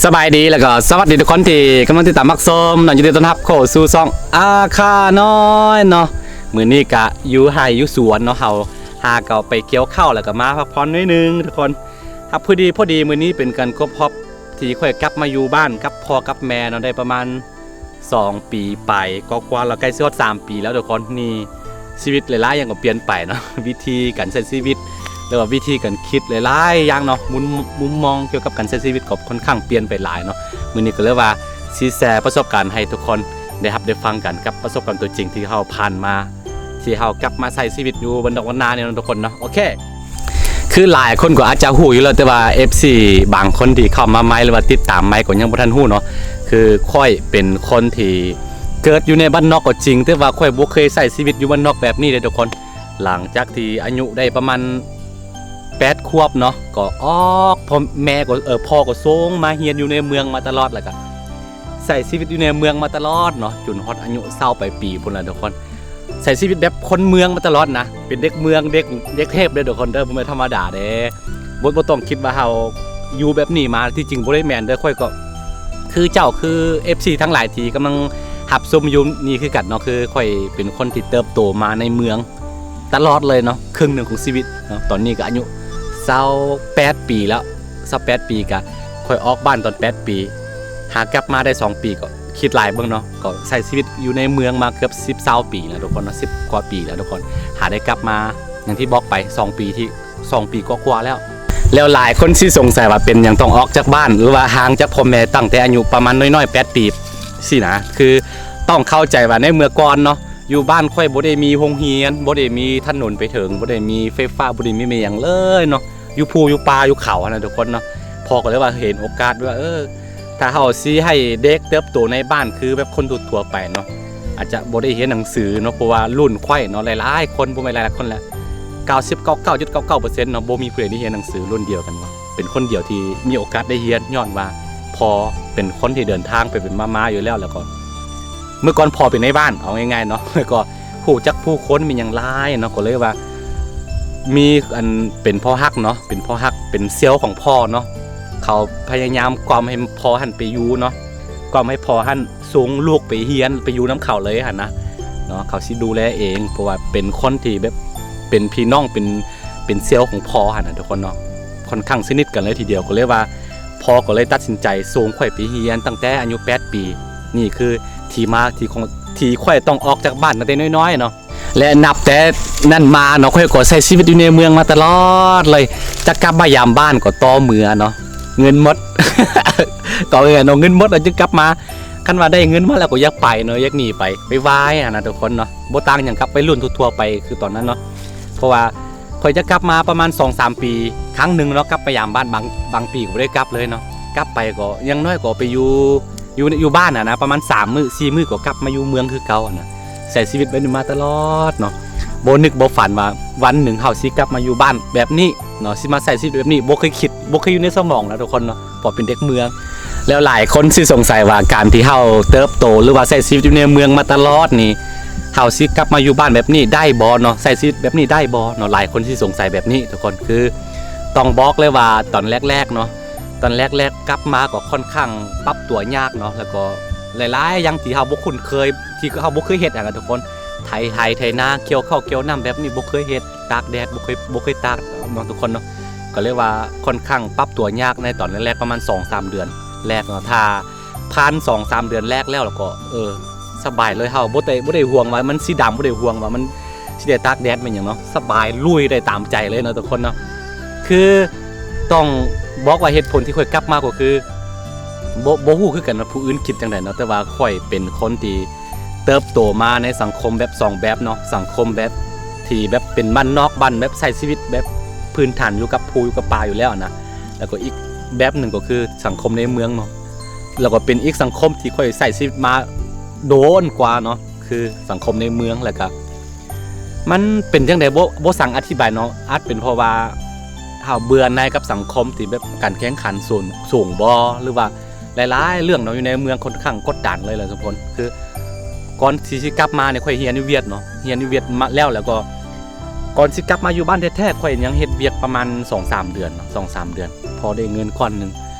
ສະບາຍດີ ແລ້ວກໍສະຫວັດດີທຸກຄົນທີ່ກຳລັງຕິດຕາມຮັບຊົມເນາະ. ຍິນດີຕ້ອນຮັບເຂົ້າສູ່ຊ່ອງອາຄານ້ອຍເນາະ. ມື້ນີ້ກະຢູ່ໄຮ່ຢູ່ສວນເນາະ, ເຮົາຫາກໍໄປກ່ຽວເຂົ້າ ແລ້ວກໍມາພັກຜ່ອນໜ້ອຍໜຶ່ງທຸກຄົນ. ຮັບພໍດີ ພໍດີມື້ນີ້ເປັນການຄົບຮອບທີ່ຂ້ອຍກັບມາຢູ່ບ້ານກັບພໍ່ກັບແມ່ເນາະ, ໄດ້ປະມານ ສອງປີປາຍກວ່າໆ ແລ້ວ ໃກ້ຊິຮອດສາມປີແລ້ວທຸກຄົນ. ນີ້ຊີວິດຫຼາຍໆຢ່າງກໍປ່ຽນໄປເນາະ, ວິທີການໃຊ້ຊີວິດ ຫຼືວ່າວິທີການຄິດຫຼາຍໆຢ່າງເນາະ, ມຸມ ມຸມມອງກ່ຽວກັບການໃຊ້ຊີວິດກໍຄ່ອນຂ້າງປ່ຽນໄປຫຼາຍເນາະ. ມື້ນີ້ກໍເລີຍວ່າຊິແຊປະສົບການໃຫ້ທຸກຄົນໄດ້ຮັບໄດ້ຟັງກັນ ກັບປະສົບການຕົວຈິງທີ່ເຮົາຜ່ານມາ ທີ່ເຮົາກັບມາໃຊ້ຊີວິດຢູ່ບ້ານນອກບ້ານນານີ້ເນາະທຸກຄົນເນາະ. ໂອເຄ ຄືຫຼາຍຄົນກໍອາດຈະຮູ້ຢູ່ແລ້ວ, ແຕ່ວ່າເອັຟຊີບາງຄົນທີ່ເຂົ້າມາໃໝ່ ຫຼືວ່າຕິດຕາມໃໝ່ກໍຍັງບໍ່ທັນຮູ້ເນາະ. ຄືຂ້ອຍເປັນຄົນທີ່ເກີດຢູ່ໃນບ້ານນອກກໍຈິງ, ແຕ່ວ່າຂ້ອຍບໍ່ເຄີຍໃຊ້ຊີວິດຢູ່ບ້ານນອກແບບນີ້ເດ້ທຸກຄົນ. ຫຼັງຈາກທີ່ອາຍຸໄດ້ປະມານແປດຂວບເນາະ ກໍອອກ ພໍ່ແມ່ກໍ ເອີ ພໍ່ກໍສົ່ງມາຮຽນຢູ່ໃນເມືອງມາຕະຫຼອດ, ແລ້ວກໍໃຊ້ຊີວິດຢູ່ໃນເມືອງມາຕະຫຼອດເນາະ ຈົນຮອດອາຍຸຊາວປາຍປີພຸ້ນລະທຸກຄົນ. ໃຊ້ຊີວິດແບບຄົນເມືອງມາຕະຫຼອດນະ, ເປັນເດັກເມືອງ ເດັກ ເດັກເທບເດ້ທຸກຄົນເດີ, ບໍ່ແມ່ນທຳມະດາເດ້. ບໍ່ ບໍ່ຕ້ອງຄິດວ່າເຮົາຢູ່ແບບນີ້ມາ, ທີ່ຈິງບໍ່ໄດ້ແມ່ນເດີ. ຂ້ອຍກໍຄືເຈົ້າ ຄືເອັຟຊີທັງຫຼາຍທີ່ກຳລັງຮັບຊົມຢູ່ນີ້ຄືກັນເນາະ, ຄືຂ້ອຍເປັນຄົນທີ່ເຕີບໂຕມາໃນເມືອງຕະຫຼອດເລີຍເນາະ ເຄິ່ງໜຶ່ງຂອງຊີວິດເນາະ. ຕອນນີ້ກໍອາຍຸຊາວແປດປີແລ້ວ, ຊາວແປດປີ ກະຂ້ອຍອອກບ້ານຕອນແປດປີ ຫາກັບມາໄດ້ສອງປີ ກໍຄິດຫຼາຍເບິ່ງເນາະ, ກໍໃຊ້ຊີວິດຢູ່ໃນເມືອງມາເກືອບສິບ ຊາວປີແລ້ວທຸກຄົນເນາະ, ສິບກວ່າປີແລ້ວທຸກຄົນ. ຫາໄດ້ກັບມາ ຢ່າງທີ່ບອກໄປ ສອງປີທີ່ ສອງປີກວ່າໆແລ້ວ. ແລ້ວຫຼາຍຄົນຊິສົງໄສວ່າເປັນຫຍັງຕ້ອງອອກຈາກບ້ານ ຫຼືວ່າຫ່າງຈາກພໍ່ແມ່ຕັ້ງແຕ່ອາຍຸປະມານນ້ອຍໆ ແປດປີຊີ້ນະ. ຄືຕ້ອງເຂົ້າໃຈວ່າໃນເມື່ອກ່ອນເນາະ ຢູ່ບ້ານຂ້ອຍບໍ່ໄດ້ມີໂຮງຮຽນ, ບໍ່ໄດ້ມີຖະໜົນໄປເຖິງ, ບໍ່ໄດ້ມີໄຟຟ້າ, ບໍ່ໄດ້ມີແມ່ນຫຍັງເລີຍເນາະ, ຢູ່ພູຢູ່ປ່າຢູ່ເຂົາຫັ້ນນະທຸກຄົນເນາະ. ພໍ່ກໍເລີຍວ່າເຫັນໂອກາດວ່າ ເອີ ຖ້າເຮົາຊິໃຫ້ເດັກເຕີບໂຕໃນບ້ານຄືແບບຄົນທົ່ວໆໄປເນາະ ອາດຈະບໍ່ໄດ້ຮຽນໜັງສືເນາະ, ເພາະວ່າລຸ້ນຂ້ອຍເນາະ ຫຼາຍໆຄົນ ບໍ່ແມ່ນຫຼາຍໆຄົນແຫຼະ ເກົ້າສິບເກົ້າຈຸດເກົ້າເກົ້າເປີເຊັນເນາະ ບໍ່ມີຜູ້ໃດໄດ້ຮຽນໜັງສືລຸ້ນດຽວກັນເນາະ. ເປັນຄົນດຽວທີ່ມີໂອກາດໄດ້ຮຽນ ຍ້ອນວ່າພໍ່ເປັນຄົນທີ່ເດີນທາງໄປໆມາໆຢູ່ແລ້ວ, ແລ້ວກໍ ເມື່ອກ່ອນພໍ່ເປັນນາຍບ້ານ ເອົາງ່າຍໆເນາະ, ແລ້ວກໍຮູ້ຈັກຜູ້ຄົນມີຫຍັງຫຼາຍເນາະ, ກໍເລີຍວ່າມີອັນເປັນພໍ່ຮັກເນາະ, ເປັນພໍ່ຮັກ ເປັນເຊວຂອງພໍ່ເນາະ, ເຂົາພະຍາຍາມກລ່ອມໃຫ້ພໍ່ຫັ້ນໄປຢູ່ເນາະ, ກລ່ອມໃຫ້ພໍ່ຫັ້ນສົ່ງລູກໄປຮຽນ ໄປຢູ່ນຳເຂົາເລີຍຫັ້ນນະເນາະ, ເຂົາຊິດູແລເອງ ເພາະວ່າເປັນຄົນທີ່ແບບເປັນພີ່ນ້ອງ ເປັນ ເປັນເຊວຂອງພໍ່ຫັ້ນນະທຸກຄົນເນາະ, ຄ່ອນຂ້າງສະໜິດກັນເລີຍທີດຽວ. ກໍເລີຍວ່າພໍ່ກໍເລີຍຕັດສິນໃຈສົ່ງຂ້ອຍໄປຮຽນຕັ້ງແຕ່ອາຍຸແປດປີ. ນີ້ຄືທີ່ມາທີ່ຂອງ ທີ່ຂ້ອຍຕ້ອງອອກຈາກບ້ານຕັ້ງແຕ່ນ້ອຍໆເນາະ. ແລະ ນັບແຕ່ນັ້ນມາເນາະ ຂ້ອຍກໍໃຊ້ຊີວິດຢູ່ໃນເມືອງມາຕະຫຼອດເລີຍ, ຈະກັບມາຢາມບ້ານກໍຕໍ່ເມື່ອເນາະ, ເງິນໝົດ ກໍເອີເນາະ ເງິນໝົດແລ້ວຈຶ່ງກັບມາ. ຄັນວ່າໄດ້ເງິນມາແລ້ວກໍຢາກໄປເນາະ, ຢາກໜີໄປ ໄປວາຍຫັ້ນນະທຸກຄົນເນາະ, ບໍ່ຕ່າງຫຍັງກັບໄວລຸ້ນທົ່ວໆໄປຄືຕອນນັ້ນເນາະ. ເພາະວ່າຂ້ອຍຈະກັບມາປະມານສອງສາມປີຄັ້ງໜຶ່ງເນາະ, ກັບໄປຢາມບ້ານ ບາງ ບາງປີກໍບໍ່ໄດ້ກັບເລີຍເນາະ, ກັບໄປກໍຢ່າງໜ້ອຍກໍໄປຢູ່ ຢູ່ ຢູ່ບ້ານຫັ້ນນະ ປະມານສາມມື້ສີ່ມື້ກໍກັບມາຢູ່ເມືອງຄືເກົ່າຫັ້ນນະ. ໃຊ້ຊີວິດແບບນີ້ມາຕະຫຼອດເນາະ, ບໍ່ນຶກບໍ່ຝັນວ່າວັນໜຶ່ງເຮົາຊິກັບມາຢູ່ບ້ານແບບນີ້ເນາະ, ຊິມາໃຊ້ຊີວິດແບບນີ້ ບໍ່ເຄີຍຄິດ ບໍ່ເຄີຍຢູ່ໃນສະໝອງນະທຸກຄົນເນາະ, ເພາະເປັນເດັກເມືອງ. ແລ້ວຫຼາຍຄົນຊິສົງໄສວ່າການທີ່ເຮົາເຕີບໂຕ ຫຼືວ່າໃຊ້ຊີວິດຢູ່ໃນເມືອງມາຕະຫຼອດນີ້ ເຮົາຊິກັບມາຢູ່ບ້ານແບບນີ້ໄດ້ບໍ່ເນາະ, ໃຊ້ຊີວິດແບບນີ້ໄດ້ບໍ່ເນາະ, ຫຼາຍຄົນຊິສົງໄສແບບນີ້ທຸກຄົນ. ຄືຕ້ອງບອກເລີຍວ່າຕອນແລກໆເນາະ ຕອນແລກໆກັບມາກໍຄ່ອນຂ້າງປັບຕົວຍາກເນາະ, ແລ້ວກໍຫຼາຍໆຢ່າງທີ່ເຮົາບໍ່ຄຸ້ນເຄີຍ ທີ່ເຮົາບໍ່ເຄີຍເຮັດຫັ້ນນະທຸກຄົນ. ໄຖໄຮ່ໄຖນາ ກ່ຽວເຂົ້າກ່ຽວນ້ຳແບບນີ້ບໍ່ເຄີຍເຮັດ, ຕາກແດດບໍ່ເຄີຍ ບໍ່ເຄີຍຕາກເນາະທຸກຄົນເນາະ. ກໍເລີຍວ່າຄ່ອນຂ້າງປັບຕົວຍາກໃນຕອນແລກໆ ປະມານສອງສາມເດືອນແລກເນາະ. ຖ້າຜ່ານສອງສາມເດືອນແລກແລ້ວ ແລ້ວກໍ ເອີ ສະບາຍເລີຍ, ເຮົາບໍ່ໄດ້ ບໍ່ໄດ້ຫ່ວງວ່າມັນຊິດຳ, ບໍ່ໄດ້ຫ່ວງວ່າມັນຊິໄດ້ຕາກແດດແມ່ນຫຍັງເນາະ, ສະບາຍ ລຸຍໄດ້ຕາມໃຈເລີຍເນາະທຸກຄົນເນາະ. ຄືຕ້ອງບອກວ່າເຫດຜົນທີ່ຂ້ອຍກັບມາກໍຄື ບໍ່ ບໍ່ຮູ້ຄືກັນວ່າຜູ້ອື່ນຄິດຈັ່ງໃດເນາະ, ແຕ່ວ່າຂ້ອຍເປັນຄົນທີ່ເຕີບໂຕມາໃນສັງຄົມແບບສອງແບບເນາະ, ສັງຄົມແບບທີ່ແບບເປັນບ້ານນອກ ບ້ານແບບໃຊ້ຊີວິດແບບພື້ນຖານຢູ່ກັບພູຢູ່ກັບປ່າຢູ່ແລ້ວນະ, ແລ້ວກໍອີກແບບໜຶ່ງກໍຄືສັງຄົມໃນເມືອງເນາະ. ແລ້ວກໍເປັນອີກສັງຄົມທີ່ຂ້ອຍໃຊ້ຊີວິດມາໂດນກວ່າເນາະ, ຄືສັງຄົມໃນເມືອງ. ແລ້ວກໍມັນເປັນຈັ່ງໃດ ບໍ່ ບໍ່ສັງອະທິບາຍເນາະ, ອາດເປັນເພາະວ່າເຮົາເບື່ອໜ່າຍກັບສັງຄົມທີ່ແບບການແຂ່ງຂັນສູງ ສູງບໍ່ ຫຼືວ່າຫຼາຍໆເລື່ອງເນາະ, ຢູ່ໃນເມືອງຄ່ອນຂ້າງກົດດັນເລີຍແຫຼະທຸກຄົນ. ຄືກ່ອນທີ່ຊິກັບມານີ້ ຂ້ອຍຮຽນຢູ່ຫວຽດເນາະ, ຮຽນຢູ່ຫວຽດມາແລ້ວ ແລ້ວກໍກ່ອນຊິກັບມາຢູ່ບ້ານແທ້ໆ ຂ້ອຍຍັງເຮັດວຽກປະມານສອງສາມເດືອນເນາະ, ສອງສາມເດືອນ ພໍໄດ້ເງິນກ້ອນໜຶ່ງ.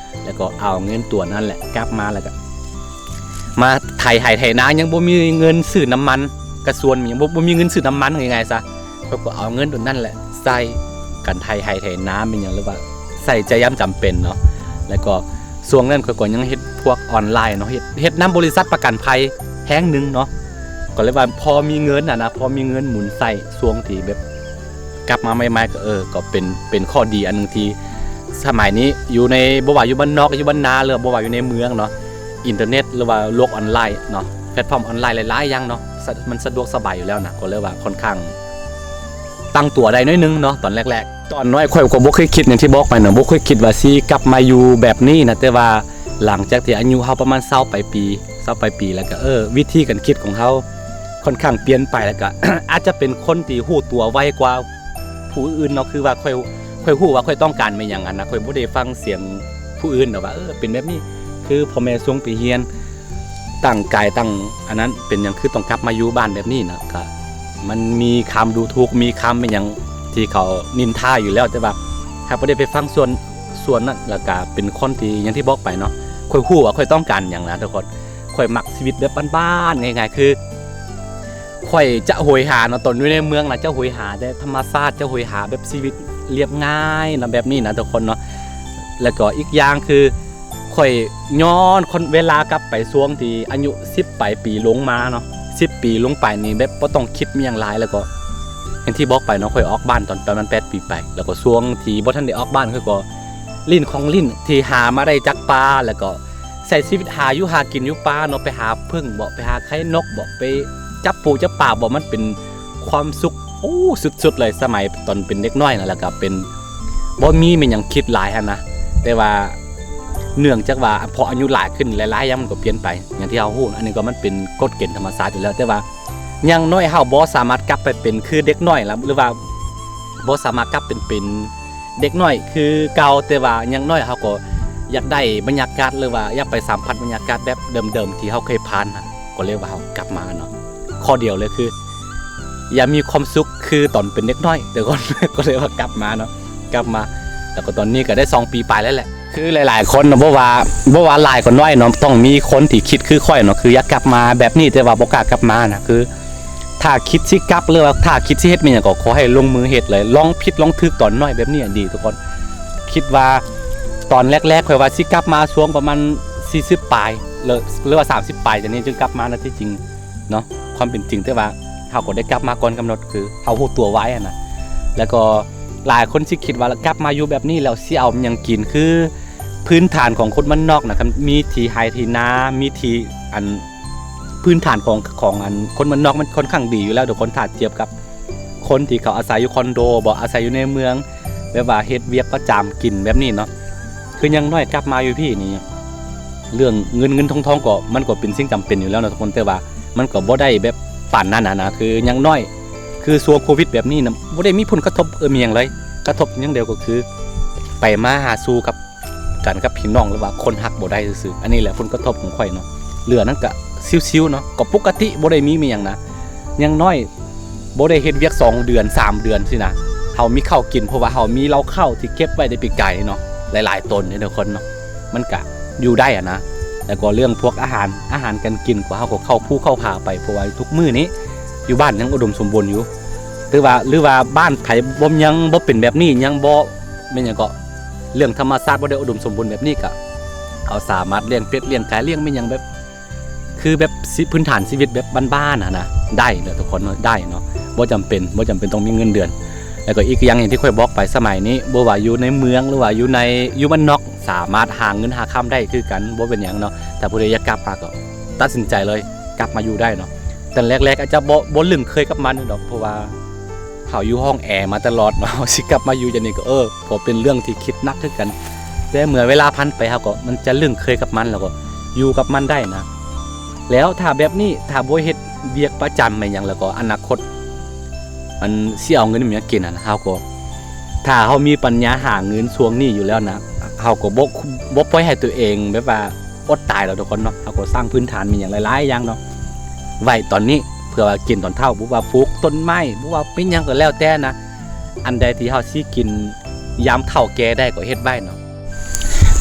ແລ້ວກໍເອົາເງິນຕົວນັ້ນແຫຼະກັບມາ ແລ້ວກໍມາໄຖໄຮ່ໄຖນາ ຍັງບໍ່ມີເງິນຊື້ນ້ຳມັນ ກະຊວນ ຍັງບໍ່ ບໍ່ມີເງິນຊື້ນ້ຳມັນ ງ່າຍໆຊະ ຂ້ອຍກໍເອົາເງິນຕົວນັ້ນແຫຼະໃສ່ການໄຖໄຮ່ໄຖນາແມ່ນຫຍັງ ຫຼືວ່າໃຊ້ໃຊ້ຍາມຈຳເປັນເນາະ. ແລ້ວກໍຊ່ວງນັ້ນຂ້ອຍກໍຍັງເຮັດພວກອອນລາຍເນາະ ເຮັດ ເຮັດນຳບໍລິສັດປະກັນໄພແຫ່ງໜຶ່ງເນາະ ກໍເລີຍວ່າພໍມີເງິນຫັ້ນນະ ພໍມີເງິນໝູນໃຊ້ ຊ່ວງທີ່ແບບ ກັບມາໃໝ່ໆ ກໍ ເອີ ກໍເປັນ ເປັນຂໍ້ດີອັນໜຶ່ງທີ່ສະໄໝນີ້ຢູ່ໃນ ບໍ່ວ່າຢູ່ບ້ານນອກ ຢູ່ບ້ານນາ ຫຼືວ່າບໍ່ວ່າຢູ່ໃນເມືອງເນາະ ອິນເຕີເນັດ ຫຼືວ່າໂລກອອນລາຍເນາະ ແພລດຟອມອອນລາຍຫຼາຍໆຢ່າງເນາະ ສະ ມັນສະດວກສະບາຍຢູ່ແລ້ວນະ ກໍເລີຍວ່າຄ່ອນຂ້າງຕັ້ງຕົວໄດ້ໜ້ອຍໜຶ່ງເນາະ ຕອນແລກໆ. ຕອນນ້ອຍຂ້ອຍກໍບໍ່ເຄີຍຄິດ ຢ່າງທີ່ບອກໄປເນາະ ບໍ່ເຄີຍຄິດວ່າຊິກັບມາຢູ່ແບບນີ້ນະ ແຕ່ວ່າຫຼັງຈາກທີ່ອາຍຸເຮົາປະມານຊາວປາຍປີ ຊາວປາຍປີ ແລ້ວກໍ ເອີ ວິທີການຄິດຂອງເຮົາຄ່ອນຂ້າງປ່ຽນໄປ ແລ້ວກໍ ອາດຈະເປັນຄົນທີ່ຮູ້ຕົວໄວກວ່າ ຜູ້ອື່ນເນາະ ຄືວ່າຂ້ອຍ ຂ້ອຍຮູ້ວ່າຂ້ອຍຕ້ອງການແມ່ນຫຍັງຫັ້ນນະ ຂ້ອຍບໍ່ໄດ້ຟັງສຽງຜູ້ອື່ນດອກວ່າ ເອີ ເປັນແບບນີ້ ຄືພໍ່ແມ່ສົ່ງໄປຮຽນ ຕັ້ງກາຍຕັ້ງອັນນັ້ນ ເປັນຫຍັງຄືຕ້ອງກັບມາຢູ່ບ້ານແບບນີ້ນະ ກະມັນມີຄຳດູຖູກ ມີຄຳແມ່ນຫຍັງທີ່ເຂົານິນທາຢູ່ແລ້ວ ແຕ່ວ່າຫາກບໍ່ໄດ້ໄປຟັງສ່ວນ ສ່ວນນັ້ນ ແລ້ວກະເປັນຄົນທີ່ ຢ່າງທີ່ບອກໄປເນາະ ຂ້ອຍຮູ້ວ່າຂ້ອຍຕ້ອງການຫຍັງນະທຸກຄົນ ຂ້ອຍມັກຊີວິດແບບບ້ານໆ ງ່າຍໆ ຄື ຂ້ອຍຈະໂຫຍຫາເນາະ ຕອນຢູ່ໃນເມືອງນະ ຈະໂຫຍຫາແຕ່ທຳມະຊາດ ຈະໂຫຍຫາແບບຊີວິດລຽບງ່າຍນະ ແບບນີ້ນະທຸກຄົນເນາະ. ແລ້ວກໍອີກຢ່າງຄື ຂ້ອຍຍ້ອນຄົນ ເວລາກັບໄປຊ່ວງທີ່ອາຍຸສິບປາຍປີລົງມາເນາະ ສິບປີລົງໄປນີ້ ແບບບໍ່ຕ້ອງຄິດມີຫຍັງຫຼາຍ ແລ້ວກໍຢ່າງທີ່ບອກໄປເນາະ ຂ້ອຍອອກບ້ານຕອນປະມານແປດປີໄປ ແລ້ວກໍຊ່ວງທີ່ບໍ່ທັນໄດ້ອອກບ້ານ ຂ້ອຍກໍຫຼິ້ນຂອງຫຼິ້ນທີ່ຫາມາໄດ້ຈາກປ່າ ແລ້ວກໍ ໃຊ້ຊີວິດຫາຢູ່ຫາກິນຢູ່ປ່າເນາະ ໄປຫາເຜິ້ງບໍ ໄປຫາໄຂ່ນົກບໍ ໄປຈັບປູຈັບປາບໍ ມັນເປັນຄວາມສຸກ ໂອ້ ສຸດໆເລີຍ ສະໄໝຕອນເປັນເດັກນ້ອຍນະ ແລ້ວກະເປັນ ບໍ່ມີແມ່ນຫຍັງຄິດຫຼາຍຫັ້ນນະ ແຕ່ວ່າເນື່ອງຈາກວ່າ ເພາະອາຍຸຫຼາຍຂຶ້ນ ຫຼາຍໆຢ່າງມັນກໍປ່ຽນໄປ ຢ່າງທີ່ເຮົາຮູ້ ອັນນີ້ກໍມັນເປັນກົດເກນທຳມະຊາດຢູ່ແລ້ວ ແຕ່ວ່າຢ່າງໜ້ອຍເຮົາບໍ່ສາມາດກັບໄປເປັນຄືເດັກນ້ອຍລະ ຫຼືວ່າ ບໍ່ສາມາດກັບເປັນ ເປັນເດັກນ້ອຍຄືເກົ່າ ແຕ່ວ່າຢ່າງໜ້ອຍເຮົາກໍຢາກໄດ້ບັນຍາກາດ ຫຼືວ່າຢາກໄປສຳຜັດບັນຍາກາດແບບເດີມໆທີ່ເຮົາເຄີຍຜ່ານນະ ກໍເລີຍວ່າເຮົາກັບມາເນາະ. ຂໍ້ດຽວເລີຍຄື ຢາກມີຄວາມສຸກຄືຕອນເປັນເດັກນ້ອຍ ແຕ່ກໍ ກໍເລີຍວ່າກັບມາເນາະ ກັບມາ ແລ້ວກໍຕອນນີ້ກໍໄດ້ສອງປີປາຍແລ້ວແຫຼະ. ຄືຫຼາຍໆຄົນເນາະ ບໍ່ວ່າ ບໍ່ວ່າຫຼາຍກໍນ້ອຍເນາະ ຕ້ອງມີຄົນທີ່ຄິດຄືຂ້ອຍເນາະ ຄືຢາກກັບມາແບບນີ້ ແຕ່ວ່າບໍ່ກ້າກັບມານະ ຄື ຖ້າຄິດຊິກັບ ຫຼືວ່າຖ້າຄິດຊິເຮັດແມ່ນຫຍັງ ກໍຂໍໃຫ້ລົງມືເຮັດເລີຍ ລອງຜິດລອງຖືກຕອນນ້ອຍແບບນີ້ອະດີທຸກຄົນ. ຄິດວ່າຕອນແລກໆ ຂ້ອຍວ່າຊິກັບມາຊ່ວງປະມານສີ່ສິບປາຍ ຫຼືວ່າສາມສິບປາຍ ຈັ່ງນີ້ຈຶ່ງກັບມານະ ທີ່ຈິງເນາະ ຄວາມເປັນຈິງ ແຕ່ວ່າເຮົາກໍໄດ້ກັບມາກ່ອນກຳນົດ ຄືເຮົາຮູ້ຕົວໄວຫັ້ນນະ. ແລ້ວກໍຫຼາຍຄົນຊິຄິດວ່າກັບມາຢູ່ແບບນີ້ແລ້ວຊິເອົາຫຍັງກິນ ຄື ພື້ນຖານຂອງຄົນບ້ານນອກນະ ຄັນມີທີ່ໄຮ່ທີ່ນາ ມີທີ່ ອັນ ພື້ນຖານຂອງ ຂອງ ອັນ ຄົນບ້ານນອກມັນຄ່ອນຂ້າງດີຢູ່ແລ້ວທຸກຄົນ ຖ້າທຽບກັບຄົນທີ່ເຂົາອາໄສຢູ່ຄອນໂດບໍ ອາໄສຢູ່ໃນເມືອງ ແບບວ່າເຮັດວຽກປະຈຳກິນແບບນີ້ເນາະ. ຄືຢ່າງໜ້ອຍກັບມາຢູ່ພີ້ນີ້ ເລື່ອງເງິນເງິນທອງທອງກໍ ມັນກໍເປັນສິ່ງຈຳເປັນຢູ່ແລ້ວເນາະທຸກຄົນ ແຕ່ວ່າມັນກໍບໍ່ໄດ້ແບບປານນັ້ນນະ ຄືຢ່າງໜ້ອຍ ຄືຊ່ວງໂຄວິດແບບນີ້ນະ ບໍ່ໄດ້ມີຜົນກະທົບ ເອີ ມີຫຍັງເລີຍ ກະທົບຢ່າງດຽວກໍຄື ໄປມາຫາສູ່ກັບ ກັນກັບພີ່ນ້ອງ ຫຼືວ່າຄົນຮັກບໍ່ໄດ້ຊື່ໆ. ອັນນີ້ແຫຼະຜົນກະທົບຂອງຂ້ອຍເນາະ ເຫຼືອນັ້ນກະຊິວໆເນາະ ກໍປົກກະຕິ ບໍ່ໄດ້ມີ ມີຫຍັງນະ. ຢ່າງໜ້ອຍບໍ່ໄດ້ເຮັດວຽກສອງເດືອນ ສາມເດືອນຊີ້ນະ ເຮົາມີເຂົ້າກິນ ເພາະວ່າເຮົາມີເຫຼົ້າເຂົ້າທີ່ເກັບໄວ້ແຕ່ປີກາຍເນາະ ຫຼາຍໆຕົນເດ້ທຸກຄົນເນາະ ມັນກະຢູ່ໄດ້ຫັ້ນນະ. ແລ້ວກໍເລື່ອງພວກອາຫານ ອາຫານການກິນ ກວ່າເຮົາກໍເຂົ້າພູເຂົ້າຜາໄປ ເພາະວ່າທຸກມື້ນີ້ຢູ່ບ້ານຍັງອຸດົມສົມບູນຢູ່ ຫຼືວ່າ ຫຼືວ່າບ້ານໃຜບໍ່ ຍັງບໍ່ເປັນແບບນີ້ ຍັງບໍ່ ແມ່ນຫຍັງເກາະ ເລື່ອງທຳມະຊາດບໍ່ໄດ້ອຸດົມສົມບູນແບບນີ້ ກະເຮົາສາມາດລ້ຽງເປັດລ້ຽງໄກ່ ລ້ຽງແມ່ນຫຍັງແບບ ຄືແບບຊີ ພື້ນຖານຊີວິດແບບບ້ານໆຫັ້ນນະ ໄດ້ເນາະທຸກຄົນເນາະ ໄດ້ເນາະ ບໍ່ຈຳເປັນ ບໍ່ຈຳເປັນຕ້ອງມີເງິນເດືອນ. ແລ້ວກໍອີກຢ່າງ ຢ່າງທີ່ຂ້ອຍບອກໄປ ສະໄໝນີ້ບໍ່ວ່າຢູ່ໃນເມືອງ ຫຼືວ່າຢູ່ໃນ ຢູ່ບ້ານນອກ ສາມາດຫາເງິນຫາຄຳໄດ້ຄືກັນ ບໍ່ເປັນຫຍັງເນາະ. ຖ້າຜູ້ໃດຢາກກັບມາກໍຕັດສິນໃຈເລີຍ ກັບມາຢູ່ໄດ້ເນາະ. ຕອນແລກໆອາດຈະບໍ່ ບໍ່ລຶ້ງເຄີຍກັບມັນດອກ ເພາະວ່າ ເຮົາຢູ່ຫ້ອງແອມາຕະຫຼອດເນາະ ເຮົາຊິກັບມາຢູ່ຈັ່ງນີ້ກໍ ເອີ ກໍເປັນເລື່ອງທີ່ຄິດໜັກຄືກັນ ແຕ່ເມື່ອເວລາຜ່ານໄປ ເຮົາກໍ ມັນຈະລຶ້ງເຄີຍກັບມັນ ແລ້ວກໍຢູ່ກັບມັນໄດ້ນະ. ແລ້ວຖ້າແບບນີ້ ຖ້າບໍ່ເຮັດວຽກປະຈຳແມ່ນຫຍັງ ແລ້ວກໍອະນາຄົດ ອັນ ຊິເອົາເງິນມາຫຍັງກິນຫັ້ນ ເຮົາກໍ ຖ້າເຮົາມີປັນຍາຫາເງິນຊ່ວງນີ້ຢູ່ແລ້ວນະ ເຮົາກໍບໍ່ ບໍ່ປ່ອຍໃຫ້ຕົວເອງແບບວ່າ ອົດຕາຍດອກທຸກຄົນເນາະ. ເຮົາກໍສ້າງພື້ນຖານມີຫຍັງຫຼາຍໆຢ່າງເນາະ ໄວ້ຕອນນີ້ ເພື່ອວ່າກິນຕອນເຖົ້າ ບໍ່ວ່າປູກຕົ້ນໄມ້ ບໍ່ວ່າເປັນຫຍັງກໍແລ້ວແຕ່ນະ ອັນໃດທີ່ເຮົາຊິກິນຍາມເຖົ້າແກ່ໄດ້ກໍເຮັດໄວ້ເນາະ.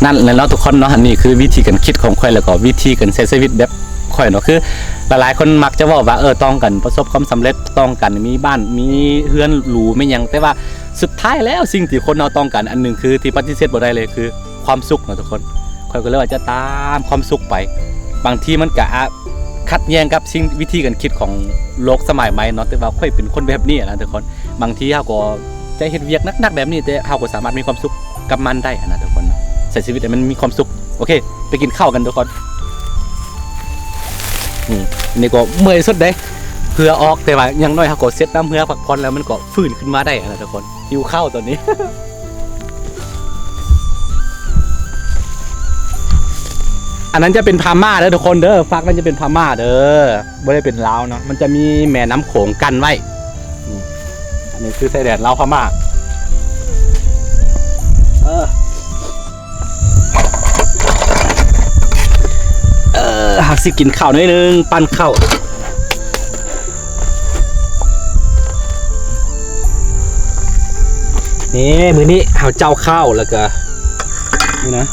ນັ້ນແຫຼະເນາະທຸກຄົນເນາະ, ອັນນີ້ຄືວິທີການຄິດຂອງຂ້ອຍ ແລ້ວກໍວິທີການໃຊ້ຊີວິດແບບຂ້ອຍເນາະ. ຄືຫຼາຍໆຄົນມັກຈະເວົ້າວ່າ ເອີ ຕ້ອງການປະສົບຄວາມສຳເລັດ, ຕ້ອງການມີບ້ານມີເຮືອນຫຼູ ມີຫຍັງ, ແຕ່ວ່າສຸດທ້າຍແລ້ວສິ່ງທີ່ຄົນເຮົາຕ້ອງການອັນໜຶ່ງ ຄືທີ່ປະຕິເສດບໍ່ໄດ້ເລີຍ ຄືຄວາມສຸກເນາະທຸກຄົນ. ຂ້ອຍກໍເລີຍວ່າຈະຕາມຄວາມສຸກໄປ. ບາງທີມັນກະອາດຂັດແຍ້ງກັບສິ່ງ ວິທີການຄິດຂອງໂລກສະໄໝໃໝ່ເນາະ, ແຕ່ວ່າຂ້ອຍເປັນຄົນແບບນີ້ນະທຸກຄົນ. ບາງທີເຮົາກໍຈະເຮັດວຽກໜັກໆແບບນີ້ ແຕ່ເຮົາກໍສາມາດມີຄວາມສຸກກັບມັນໄດ້ຫັ້ນນະທຸກຄົນ. ໃຊ້ຊີວິດໃຫ້ມັນມີຄວາມສຸກ. ໂອເຄ ໄປກິນເຂົ້າກັນທຸກຄົນ. ນີ້ ອັນນີ້ກໍເມື່ອຍສຸດເດ້ ເຫື່ອອອກ, ແຕ່ວ່າຢ່າງໜ້ອຍເຮົາກໍເຊັດນ້ຳເຫື່ອພັກຜ່ອນ ແລ້ວມັນກໍຟື້ນຂຶ້ນມາໄດ້ຫັ້ນນະທຸກຄົນ. ຫິວເຂົ້າຕອນນີ້. ອັນນັ້ນຈະເປັນພະມ້າເດີທຸກຄົນເດີ, ຟາກນັ້ນຈະເປັນພະມ້າເດີ, ບໍ່ໄດ້ເປັນລາວເນາະ. ມັນຈະມີແມ່ນ້ຳໂຂງກັ້ນໄວ້. ນີ້ ອັນນີ້ຄືຊາຍແດນລາວພະມ້າ. ເອີ ເອີ ຫາກຊິກິນເຂົ້າໜ້ອຍໜຶ່ງ, ປັ້ນເຂົ້າ. ນີ້ ມື້ນີ້ເຮົາເຈົ້າເຂົ້າ ແລ້ວກະ ນີ້ນະ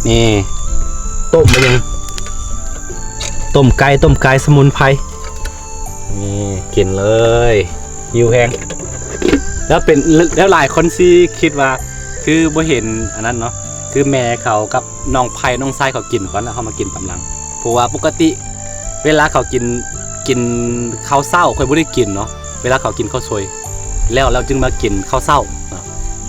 ນີ້ ຕົ້ມ ມັນຫຍັງ ຕົ້ມໄກ່ ຕົ້ມໄກ່ສະໝຸນໄພ. ນີ້ ກິນເລີຍ ຫິວແຮງ. ແລ້ວເປັນ ແລ້ວຫຼາຍຄົນຊິຄິດວ່າ ຄືບໍ່ເຫັນອັນນັ້ນເນາະ, ຄືແມ່ເຂົາກັບນ້ອງໄພ ນ້ອງຊາຍເຂົາກິນກ່ອນ ແລ້ວເຮົາມາກິນຕາມຫຼັງ. ເພາະວ່າປົກກະຕິເວລາເຂົາກິນ ກິນເຂົ້າເຊົ້າ ຂ້ອຍບໍ່ໄດ້ກິນເນາະ, ເວລາເຂົາກິນເຂົ້າສວຍແລ້ວ ແລ້ວຈຶ່ງມາກິນເຂົ້າເຊົ້າເນາະ,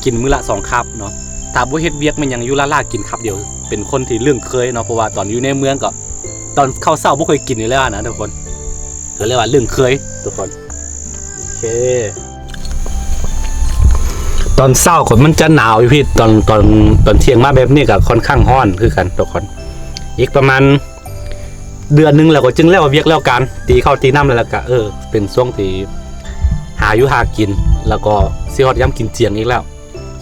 ກິນມື້ລະສອງຄາບເນາະ. ຖ້າບໍ່ເຮັດວຽກແມ່ນຫຍັງຢູ່ລ້າໆ ກິນຄາບດຽວ ເປັນຄົນທີ່ລຶ້ງເຄີຍເນາະ, ເພາະວ່າຕອນຢູ່ໃນເມືອງກໍ ຕອນເຂົ້າເຊົ້າບໍ່ຄ່ອຍກິນຢູ່ແລ້ວນະທຸກຄົນ. ກໍເລີຍວ່າລຶ້ງເຄີຍທຸກຄົນ. ໂອເຄ ຕອນເຊົ້າກໍມັນຈະໜາວຢູ່ພີ້, ຕອນ ຕອນ ຕອນທ່ຽງມາແບບນີ້ກໍຄ່ອນຂ້າງຮ້ອນຄືກັນທຸກຄົນ. ອີກປະມານເດືອນໜຶ່ງແລ້ວກໍຈຶ່ງແລ້ວວຽກແລ້ວການ, ຕີເຂົ້າຕີນ້ຳແລ້ວ ແລ້ວກໍ ເອີ ເປັນຊ່ວງທີ່ຫາຢູ່ຫາກິນ ແລ້ວກໍຊິຮອດຍາມກິນຈຽງອີກແລ້ວ.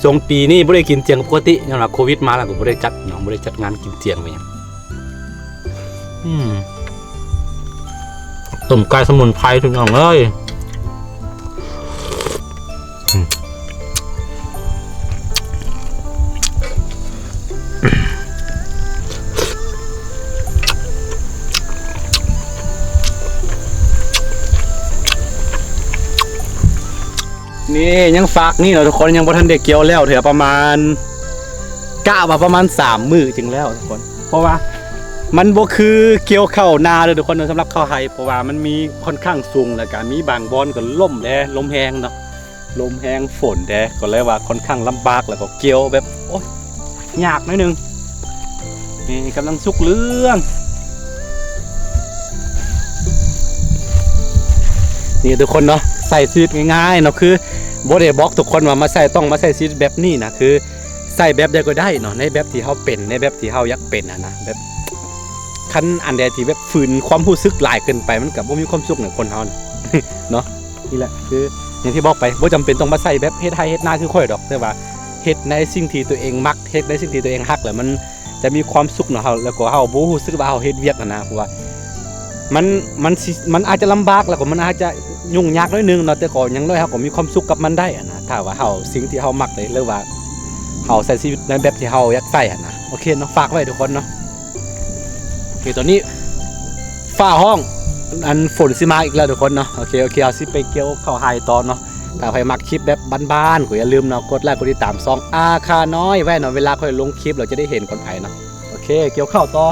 ຊ່ວງປີນີ້ບໍ່ໄດ້ກິນຈຽງປົກກະຕິ ຍ້ອນວ່າໂຄວິດມາແລ້ວກໍບໍ່ໄດ້ຈັດເນາະ, ບໍ່ໄດ້ຈັດງານກິນຈຽງໄປຫຍັງ. ອືມ ຕົ້ມໄກ່ສະໝຸນໄພພີ່ນ້ອງເອີຍ. ນີ້ຍັງຟາກນີ້ເນາະທຸກຄົນ, ຍັງບໍ່ທັນໄດ້ກ່ຽວແລ້ວເທື່ອ, ປະມານ ກະວ່າປະມານສາມມື້ຈຶ່ງແລ້ວທຸກຄົນ. ເພາະວ່າມັນບໍ່ຄືກ່ຽວເຂົ້ານາເດີທຸກຄົນ, ສຳລັບເຂົ້າໄຮ່ ເພາະວ່າມັນມີຄ່ອນຂ້າງສູງ ແລ້ວກະມີບາງບ່ອນກໍລົ້ມແດ່, ລົມແຮງເນາະ, ລົມແຮງ ຝົນແດ່, ກໍເລີຍວ່າຄ່ອນຂ້າງລຳບາກ ແລ້ວກໍກ່ຽວແບບ ໂອ້ຍ ຍາກໜ້ອຍໜຶ່ງ. ນີ້ກຳລັງສຸກເຫຼືອງ. ນີ້ທຸກຄົນເນາະ, ໃຊ້ຊີວິດງ່າຍໆເນາະ, ຄືບໍ່ໄດ້ບອກທຸກຄົນວ່າມາໃຊ້ ຕ້ອງມາໃຊ້ຊີວິດແບບນີ້ນະ, ຄືໃຊ້ແບບໃດກໍໄດ້ເນາະ, ໃນແບບທີ່ເຮົາເປັນ, ໃນແບບທີ່ເຮົາຢາກເປັນຫັ້ນນະ. ແບບ ຄັນອັນໃດທີ່ແບບຝືນຄວາມຮູ້ສຶກຫຼາຍເກີນໄປ ມັນກໍບໍ່ມີຄວາມສຸກໃນຄົນເຮົານະ ເນາະ. ນີ້ແຫຼະ ຄືຢ່າງທີ່ບອກໄປ, ບໍ່ຈຳເປັນຕ້ອງມາໃຊ້ແບບເຮັດໄຮ່ເຮັດນາຄືຂ້ອຍດອກ, ແຕ່ວ່າເຮັດໃນສິ່ງທີ່ຕົວເອງມັກ, ເຮັດໃນສິ່ງທີ່ຕົວເອງຮັກ ແລ້ວມັນຈະມີຄວາມສຸກເນາະ. ເຮົາ ແລ້ວກໍເຮົາບໍ່ຮູ້ສຶກວ່າເຮົາເຮັດວຽກຫັ້ນນະ, ເພາະວ່າມັນ ມັນຊິ ມັນອາດຈະລຳບາກ ແລ້ວກໍມັນອາດຈະຫຍຸ້ງຍາກໜ້ອຍໜຶ່ງເນາະ, ແຕ່ກໍຢ່າງໜ້ອຍເຮົາກໍມີຄວາມສຸກກັບມັນໄດ້ຫັ້ນນະ, ຖ້າວ່າເຮົາ ສິ່ງທີ່ເຮົາມັກເດ້ ຫຼືວ່າເຮົາໃຊ້ຊີວິດໃນແບບທີ່ເຮົາຢາກໃຊ້ຫັ້ນນະ. ໂອເຄເນາະ, ຝາກໄວ້ທຸກຄົນເນາະ. ໂອເຄ ຕອນນີ້ຟ້າຮ້ອງ ອັນ ຝົນຊິມາອີກແລ້ວທຸກຄົນເນາະ. ໂອເຄ ໂອເຄ ເຮົາຊິໄປກ່ຽວເຂົ້າໄຮ່ຕໍ່ເນາະ. ຖ້າໃຜມັກຄລິບແບບບ້ານໆ ກໍຢ່າລືມເນາະ ກົດໄລກົດຕິດຕາມຊ່ອງອາຄານ້ອຍໄວ້ເນາະ, ເວລາຂ້ອຍລົງຄລິບແລ້ວຈະໄດ້ເຫັນກ່ອນໃຜເນາະ. ໂອເຄ ກ່ຽວເຂົ້າຕໍ່.